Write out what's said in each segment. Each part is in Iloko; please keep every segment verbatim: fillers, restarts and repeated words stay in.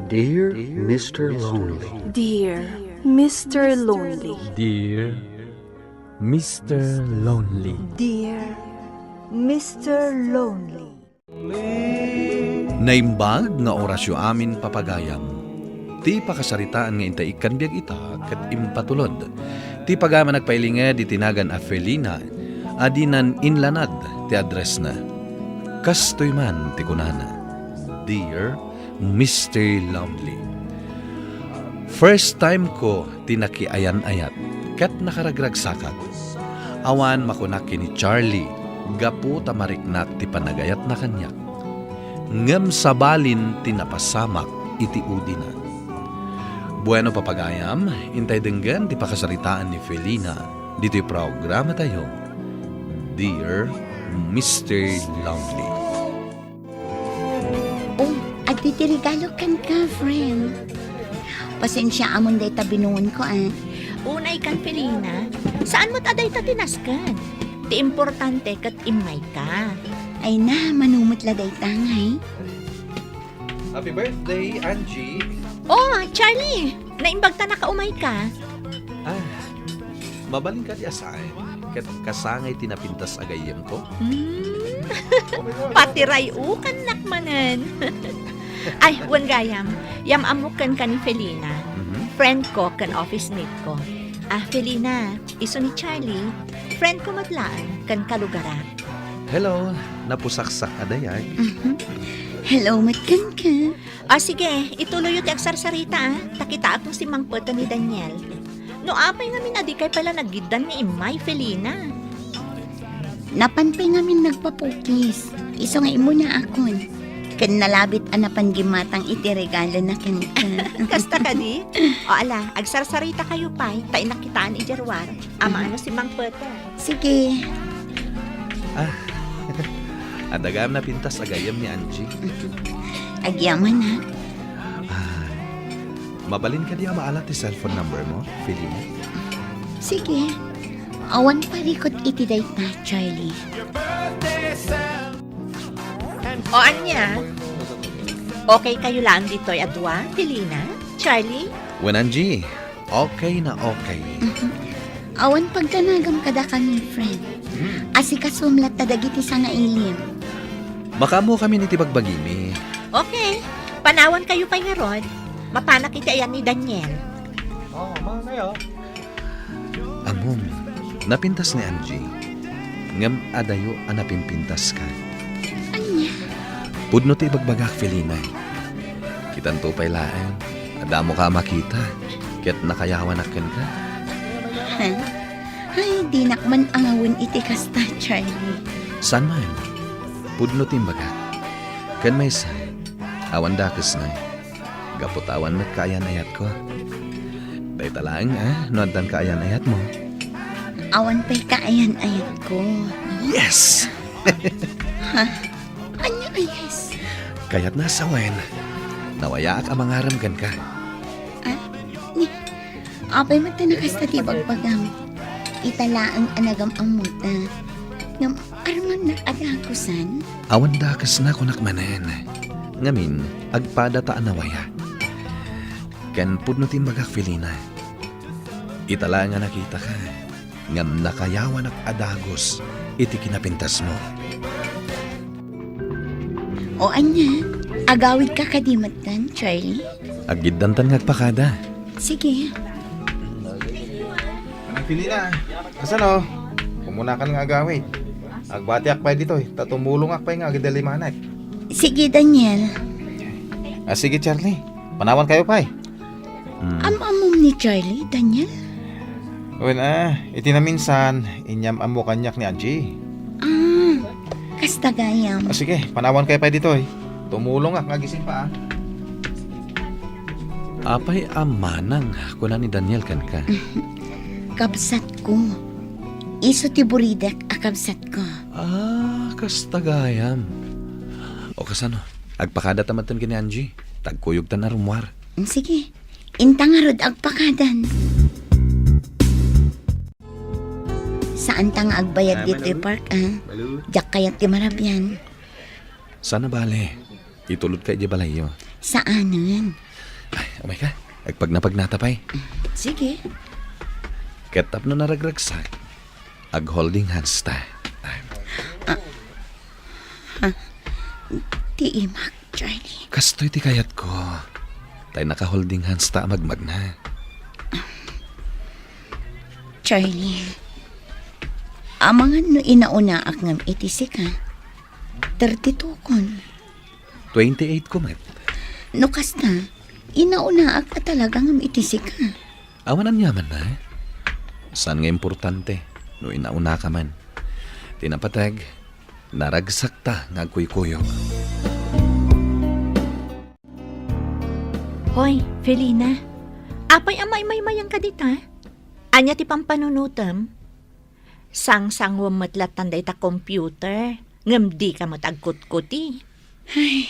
Dear Mister Lonely. Dear Mister Lonely. Dear Mister Lonely. Dear Mister Lonely. Naimbag nga orasyo amin, papagayam. Ti pakasaritaan nga intay ikkan biag ita ket impatulod ti pagayam a nagpailinged iti nagan a Felina a dinan inlanad ti addressna. Kastoy man ti kunana, Dear Mister Lonely. First time ko ti nakiayan-ayat ket nakaragragsakak. Awan makunak ken ni Charlie gapu ta mariknak ti panagayatna kaniak. Ngem sabalin ti napasamak iti udina. Bueno, papagayam, intay denggen ti pakasaritaan ni Felina ditoy programatayo, Dear Mister Lonely. Oh, adda ti regalo kenka, friend. Pasensiaam dayta binuonko, ah. Unay kan, Felina. Saan met a dayta ti nasken? Ti importante ket immayka. Ay na, mano met la dayta ngay. Happy birthday, Angie! Oh, Charlie! Naimbag ta nakaumayka. Ah, mabalin kadi a saan ket kasangay ti napintas a gayyemko? Hmm. Patiray-okannak manen. Ay, wen gayam, yam-ammok kenka ni Felina. Mhm. Friend ko ken office mate ko. Ah, Felina, isu ni Charlie, friend ko met laeng ken kalugara. Hello, napusaksak a dayag. Mhm. Hello met kenka. Ah, sige, ituloyyo ti agsarsarita, ah. Ta kitaak no simmangpeten ni Daniel. No apay ngamin a dikay pay la naggiddan nga immay, Felina? Napan pay ngamin nagpapukis. Isu nga immunaakon. Ken nalabit a napan gimmatang iti regalona kenka. Kasta kadi? O ala, agsarsarita kayo pay, ta innak kitaan idiay ruar. Ama, ano simmangpeten? Sige. Ah, adda gayam napintas a gayyem ni Angie. Agyaman, ha? Ah, mabalin kadi a maala ti cellphone number mo, Felina? Sige. Awan parikut iti dayta, Charlie. O ania? Okay kayo laeng ditoy a dua, Felina? Charlie? Wen, Angie, okay na okay. Mhm. Awan pagdanagam kadakami, friend. Hmm. Asikasuem latta dagiti sangailim. Makaammokamin iti bagbagimi. Okay. Panawan kayo pay ngarud. Mapanak iti ayan ni Daniel. Oh, mga kayo. Ammom, napintas ni Angie. Ngem adayo a napimpintaska. Ania? Pudno ti ibagbagak, Felina. Kitanto pay laeng, addamoka a makita, ket nakayawanak kenka. Ha? Ay, dinak man angawen iti kasta, Charlie. Saan man? Pudno ti imbagak. Ken maysa, awan dakesna. Gapu ta awan met kaayan-ayatko. Dayta laeng, ah, no addan kaayan-ayatmo. Awan pay kaayan-ayatko. Yes! Ha? Ania a yes? Kayatna a sawen, nawayaak a mangarem kenka. Ah? Ni, apay met ta nakasta ti bagbagam? Ita laeng a nagam-ammota. Ngem armannak a dagusan? Awan dakesna, kunak manen. Ngamin, agpada ta a nawaya. Ken pudno ti imbagak, Felina. Ita laeng a nakitaka, ngem nakayawanak a dagus iti kinapintasmo. O ania, agawidka kadi metten, Charlie? Aggiddantan nga agpakada. Sige. Felina, kasano? Umunakan nga agawid. Agbatiak pay ditoy, ta tumulongak pay nga agidalimanek. Sige, Daniel. Ah, sige, Charlie. Panawan kayo pay. Hmm. Am-ammom ni Charlie, Daniel? Wen, ah, iti naminsan, inyam-ammo kaniak ni Angie. Ah, kasta gayam. Ah, sige, panawan kayo pay ditoy. Tumulongak nga agising pa, ah. Apay a manang, kuna ni Daniel kenka? Kabsatko. Isu ti buridak a kabsatko. Ah, kasta gayam. O kasano, agpakada ta metten ken ni Angie. Tagkuyogtan a rummuar. Sige. Inta ngarud agpakadan. Saanta nga agbayad ditoy park, ah. Diak kayat ti marabian. Saan a bale. Itulodka idiay balayyo. Saanen. Ay, umayka. Agpagnapagnata pay. Sige. Ket tapno naragragsak, ag-holding hands ta. Ay. Ah, ha? Ti imak, Charlie. Kastoy ti kayatko. Tay naka-holding hands ta a magmagna. Charlie, amangan no inaunaak ngem iti sika. Thirty-two kon. Twenty-eight ko met. No kasta, inaunaak a talaga ngem iti sika. Awan aniamanna, eh. Saan nga importante no inaunaka man. Ti napateg, naragsakta nga agkuykuyog. Hoy, Felina, apay a maymaymayanka dita? Ania ti pampanunotem? Sangsanguem met lattan dayta computer, ngem dika met agkutkuti. Ay,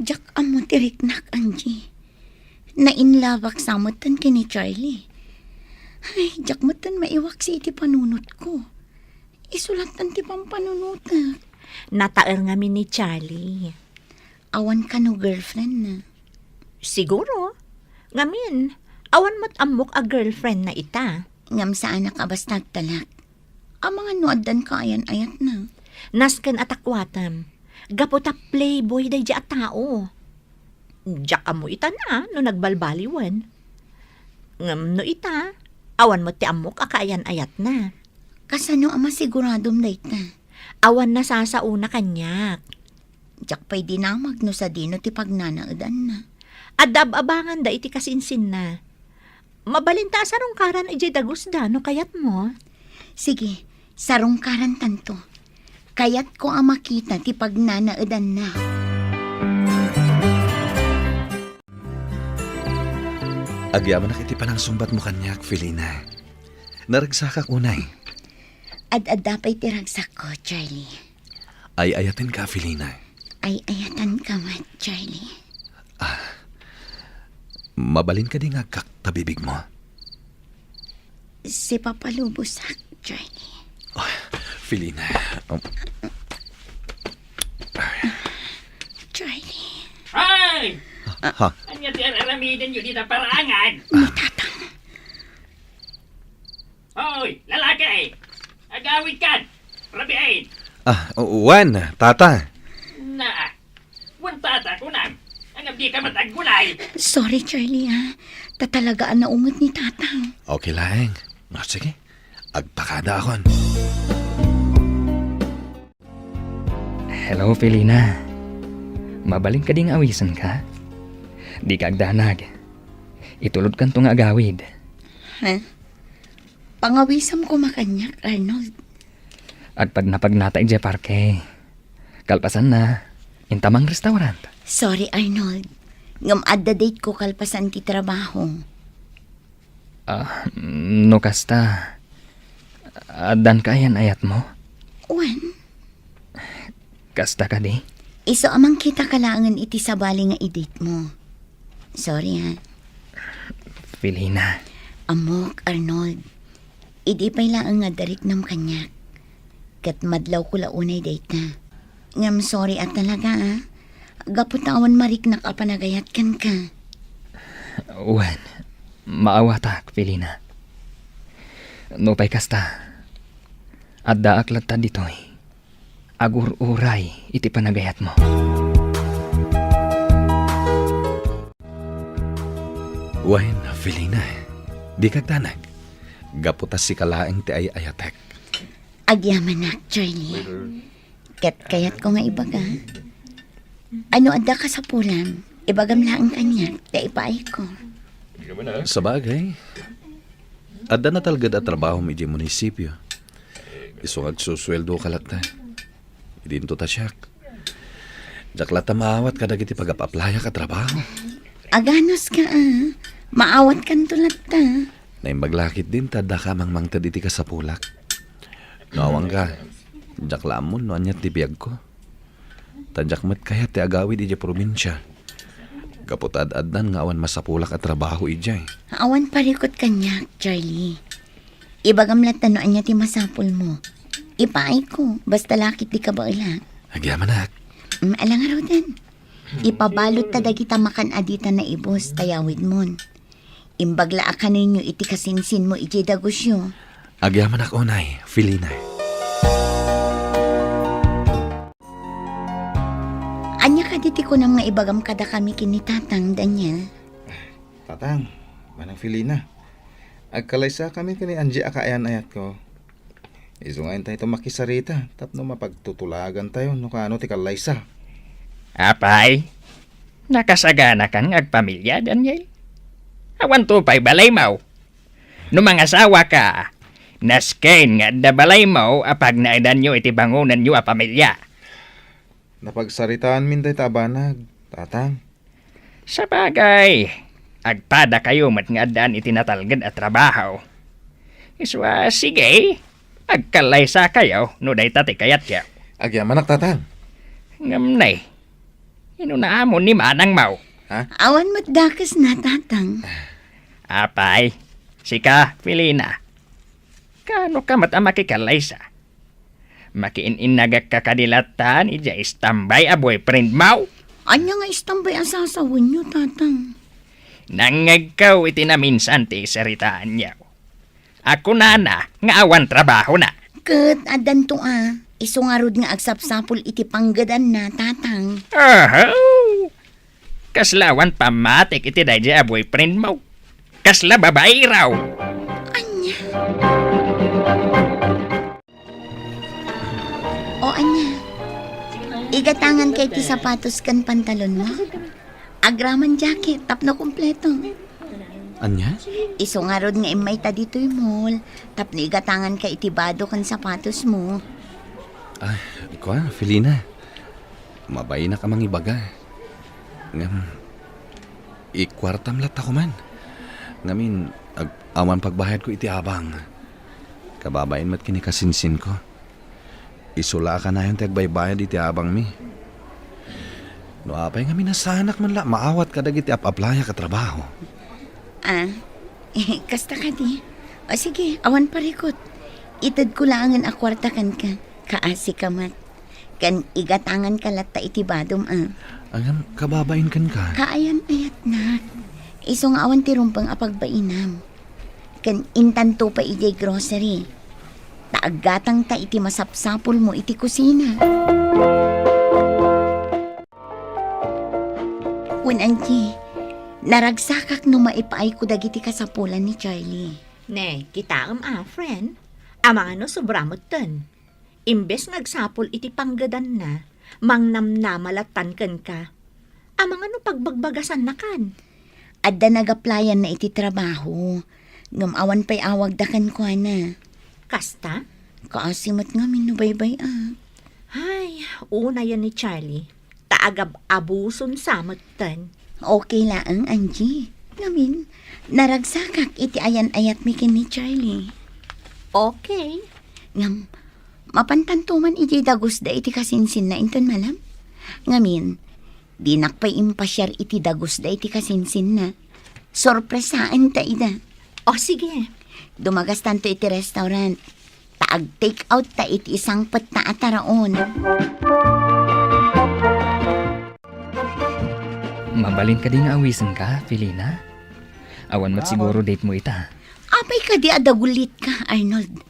diak ammo ti riknak, Angie. Nainlabak sa metten ken ni Charlie. Ay, diak metten maiwaksi iti panunotko. Isu lattan ti pampanunotek. Nataer ngamin ni Charlie. Awan kano girlfriend na? Siguro. Ngamin, awan met ammok a girlfriend na ita. Ngem saanak a basta agtalek. Amangan no addan kaayan-ayatna. Nasken a takuatem. Gapu ta playboy daydi a tao. Diak ammo ita na no nagbalbaliwen. Ngem no ita, awan met ti ammok a kaayan-ayatna. Kasano a masiguradom dayta? Awan nasasaona kaniak. Diak pay dinamag no sadino ti pagnanaedanna. Adda ab-abanganda iti kasinsinna. Mabalinta a sarungkaran idiay dagusda no kayatmo. Sige, sarungkarantanto. Kayatko a makita ti pagnanaedanna. Agyamanak iti panangsungbatmo kaniak, Felina. Naragsakak unay. Ad-adda pay ti ragsakko, Charlie. Ay-ayatenka, Felina. Ay-ayatanka met, Charlie. Ah, mabalin kadi nga agkak ta bibigmo? Sipapalubosak, Charlie. Ah, Felina. Um, Charlie. Ay! Ha? Ania ti ar-aramidenyo dita paraangan? Ni Tatang. Hoy, lalaki! Agawidkan! Rabiin! Ah, wen, tata. Na, wen tata, kunam. Ngem dika met aggulay. Sorry, Charlie, ah. Ta talaga a naunget ni Tatang. Okay laeng. Ah, sige. Agpakadaakon. Hello, Felina. Mabalin kadi nga awisenka? Dika agdanag. Itulodkanto nga agawid. Ha? Pangawisem koma kaniak, Arnold. Agpagnapagnata idiay parke. Kalpasanna, inta mangrestaurant. Sorry, Arnold. Ngem adda date ko kalpasan ti trabaho. Ah, no kasta, addan kaayan-ayatmo? Wen. Kasta kadi? Isu a mangkitaka laengen iti sabali nga i-date mo. Sorry, ha. Felina. Ammok, Arnold. Idi pay laeng nga adda riknam kaniak. Ket madlawko la unay dayta. Ngem sorry a talaga, ah. Gapu ta awan mariknak a panagayat kenka. Wen, maawatak, Felina. Nupay kasta, addaak latta ditoy. Agur-uray iti panagayatmo. Wen, Felina, dika agdanag. Gapu ta sika laeng ti ay-ayatek. Agyamanak, Charlie. Ket kayatko nga ibaga. Ano adda kasapulam? Ibagam laeng kaniak, ta ipaayko. Sabagay, adda natalged a trabahom idiay munisipio. Isu nga agsusueldoka latta. Idinto ta siak. Diak latta maawat kadagiti pagap-aplayak a trabaho. Aganuska, ah. Maawatkanto latta. Naimbag la ketdin ta addaka a mangmangted iti kasapulak. No awanka, diak la ammon no ania ti biagko. Ta diak met kayat ti agawid idiay probinsia. Gapu ta ad-addan nga awan masapulak a trabaho idiay. Awan parikut kaniak, Charlie. Ibagam latta no ania ti masapulmo. Ipaayko, basta la ket dika baelak. Agyamanak. Mm, ala ngaruden. Ipabalutta dagita makan a dita naibus ta yawidmon. Imbag la a kanenyo iti kasinsinmo idiay dagusyo. Agyamanak unay, Felina. Ania kadi ti kunam nga ibagam kadakami ken ni Tatang, Daniel? Tatang, Manang Felina, agkalaysakami ken ni Angie a kaayan-ayatko. Isu nga intay makisarita tapno mapagtutulagantayo no kaano ti kallaysa. Apay, nakasaganakan nga agpamilya, Daniel? Awanto pay balaymo. No mangasawaka, nasken nga adda balaymo a pagnaedanyo iti bangonenyo a pamilya. Napagsaritaanmin dayta a banag, Tatang. Sabagay, agpadakayo met nga addaan iti natalged a trabaho. Isu a, sige, agkallaysakayo no dayta ti kayatyo. Agyamanak, Tatang. Ngem nay, inuna amon ni manangmo? Ha? Awan met dakesna, Tatang. Apay, sika, Felina. Kaano ka met a makikallaysa? Makiin-innagakka kadi latta idiay istambay a boyfriendmo? Ania nga istambay a sasawenyo, Tatang? Nangngegko iti naminsan ti saritaanyo a kunana nga awan trabahona. Ket addanto a, isu ngarud nga agsapsapul iti panggedanna, Tatang. Aha! Kasla awan pammatik iti daydiay a boyfriendmo. Kasla babairaw. Ania? O ania? Igatangan kay ti sapatos ken pantalonmo? Agraman jacket tapno kompleto. Ania? Isu ngarud nga immayta ditoy mall tapno igatangan kay iti bado ken sapatosmo. Ay, kua, Felina. Mabainak a mangibaga. Ngem, ikuartam latta koman. Ngamin, ag-, awan pagbayadko iti abang. Kababain met ken ni kasinsinko. Isu la a kanayon ti agbaybayad iti abangmi. No apay ngamin a saanak man la maawat kadagiti ap-aplayak a trabaho. Ah, kasta kadi. O sige, awan parikut. Itedko laengen a kuarta kenka. Kaasika met. Ken igatanganka latta iti badom a. Ngem kababain kenka. Kaayan-ayatnak. Isu nga awan ti rumbeng a pagbainam. Ken intanto pay idiay grocery. Ta aggatangta iti masapsapulmo iti kusina. Wen Angie, naragsakak no maipaayko dagiti kasapulan ni Charlie. Ne, kitaem a, friend. Amangan no sobra metten. Imbes nga agsapul iti panggedanna, mangnamnama lattan kenka. Amangan no pagbagbagasannakan. Adda nagaplayanna iti trabaho, ngem awan pay awagda kenkuana. Kasta? Kaasi met ngamin no baybay-ak. Ay, unayen ni Charlie. Ta agab-abuson sa metten. Okay laeng, Angie. Ngamin, naragsakak iti ayan-ayatmi ken ni Charlie. Okay. Ngem, mapantanto man idiay dagusda iti kasinsinna inton malem. Ngamin, dinak pay impasiar iti dagusda iti kasinsinna. Sorpresaenta ida. O, sige. Dumagastanto iti restaurant. Ta ag-take out ta iti sangpet ta a taraon. Mabalin kadi nga awisenka, Felina? Awan met siguro date mo ita. Apay kadi a dagulitka, Arnold?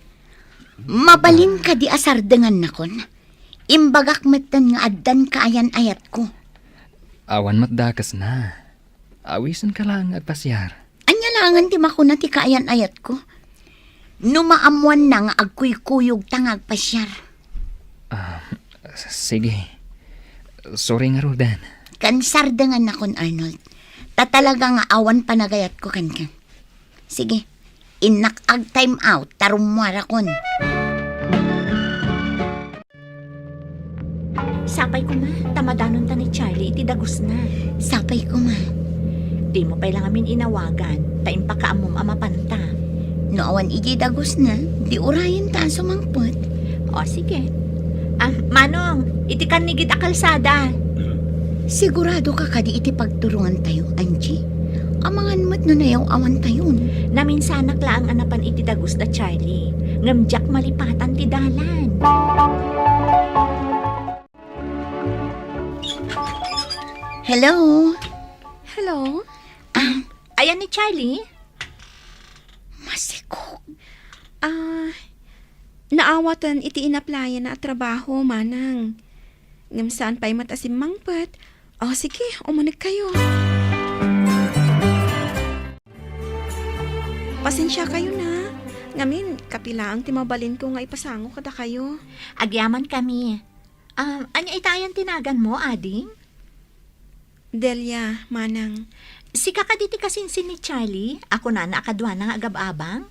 Mabalin kadi a sardengannakon? Imbagak metten nga addan kaayan-ayatko. Awan met dakesna. Awisenka laeng nga agpasiar. Ania laengen ti makuna ti kaayan-ayatko? No maammoanna nga agkuykuyogta nga agpasiar. Ah, s-, sige. Sorry ngaruden. Kansardengannakon, Arnold. Ta talaga nga awan panagayatko kenka. Sige, innak ag-time out ta rummuarakon. Sapay koma, ta madanonta ni Charlie iti dagusna. Sapay koma. Dimo pay la ngamin inawagan, ta impakaammom a mapanta. No awan iti dagusna, di urayenta a sumangpet. O, sige. Ah, Manong, iti kannigid a kalsada. Sigurado ka kadi iti pagturongantayo, Angie? Amangan met no nayaw-awantayon. Naminsanak laeng a napan iti dagus da Charlie, ngem diak malipatan ti dalan. Hello? Hello? Ah, ayan ni Charlie? Masikog. Ah, naawaten iti inaplayan a trabaho, manang. Ngem saan pay met a simmangpet. O, sige, umuneg kayo. Pasensia kayo na. Ngamin, kapilaang ti mabalinko nga ipasango kadakayo. Agyaman kami. Um, ania itayan ti naganmo, ading? Delia, manang. Sika kadi ti kasinsin ni Charlie, a kunana a kaduana nga agab-abang?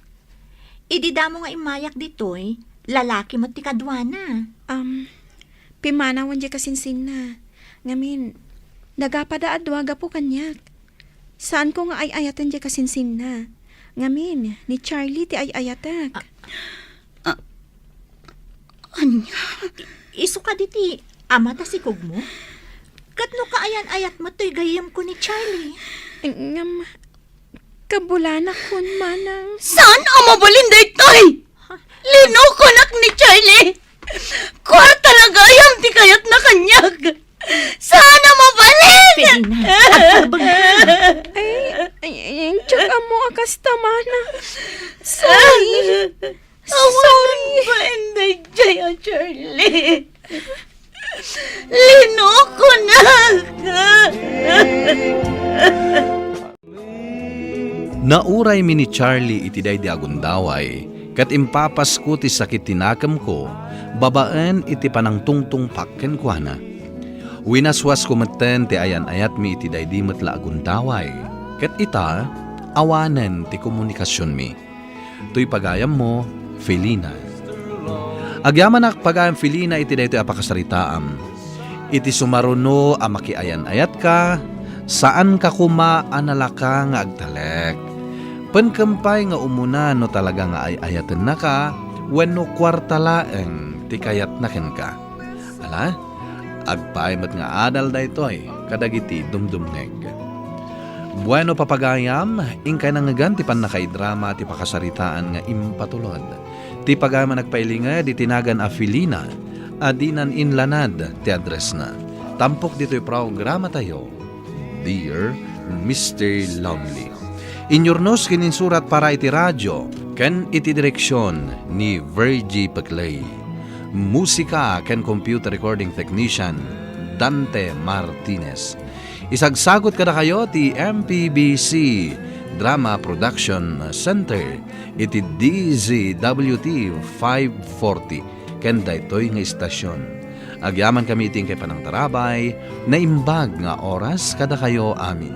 Idi damo nga immayak ditoy, lalaki met ti kaduana. Um, pimmanawen diay kasinsinna. Ngamin, nagapada a dua gapu kaniak. Saanko nga ay-ayaten diay kasinsinna. Ngamin, ni Charlie ti ay-ayatek. Ah, ah, ania? Isu kadi ti ama ta sikogmo? Ket no kaayan-ayat met toy gayyemko ni Charlie? Ngem, kabulanakon, manang. Saan a mabalin daytoy? Linukonak ni Charlie. Kuarta la gayam ti kayatna kaniak. Saan a mabalin? Felina, agkarbeng ka. Ay, ay, ay, diak ammo a kasta, manang. Sorry. Awan ba inday jay a Charlie? Linukonak. Nauraymi ni Charlie iti daydi a gundaway, ket impapasko ti sakit ti nakemko babaen iti panangtungtungpak kenkuana. Winaswasko metten ti ayan-ayatmi iti daydi met la a gundaway, ket ita, awanen ti komunikasionmi. Toy pagayammo, Felina. Agyamanak, pagayam Felina, iti daytoy a pakasaritaam. Iti sumaruno a makiayan-ayatka, saanka koma a nalaka nga agtalek. Penkem pay nga umuna no talaga nga ay-ayatennaka wenno kuarta laeng ti kayatna kenka. Ala, agpaay met nga adal daytoy kadagiti dumdumngeg. Bueno, papagayam, inkay nangngegan ti pannakaidrama ti pakasaritaan nga impatulod. Ti pagayam a nagpailinged iti nagan a Felina a dinan inlanad ti addressna. Tampok ditoy programatayo, Dear Mister Lonely. Inyurnos ken insurat para iti radio ken iti direksion ni Virgie Peclay. Musika ken computer recording technician, Dante Martinez. Isagsagut kadakayo ti M P B C Drama Production Center iti D Z W T five forty ken daytoy nga istasion. Agyamankami iti inkay panangtarabay, naimbag nga oras kadakayo amin.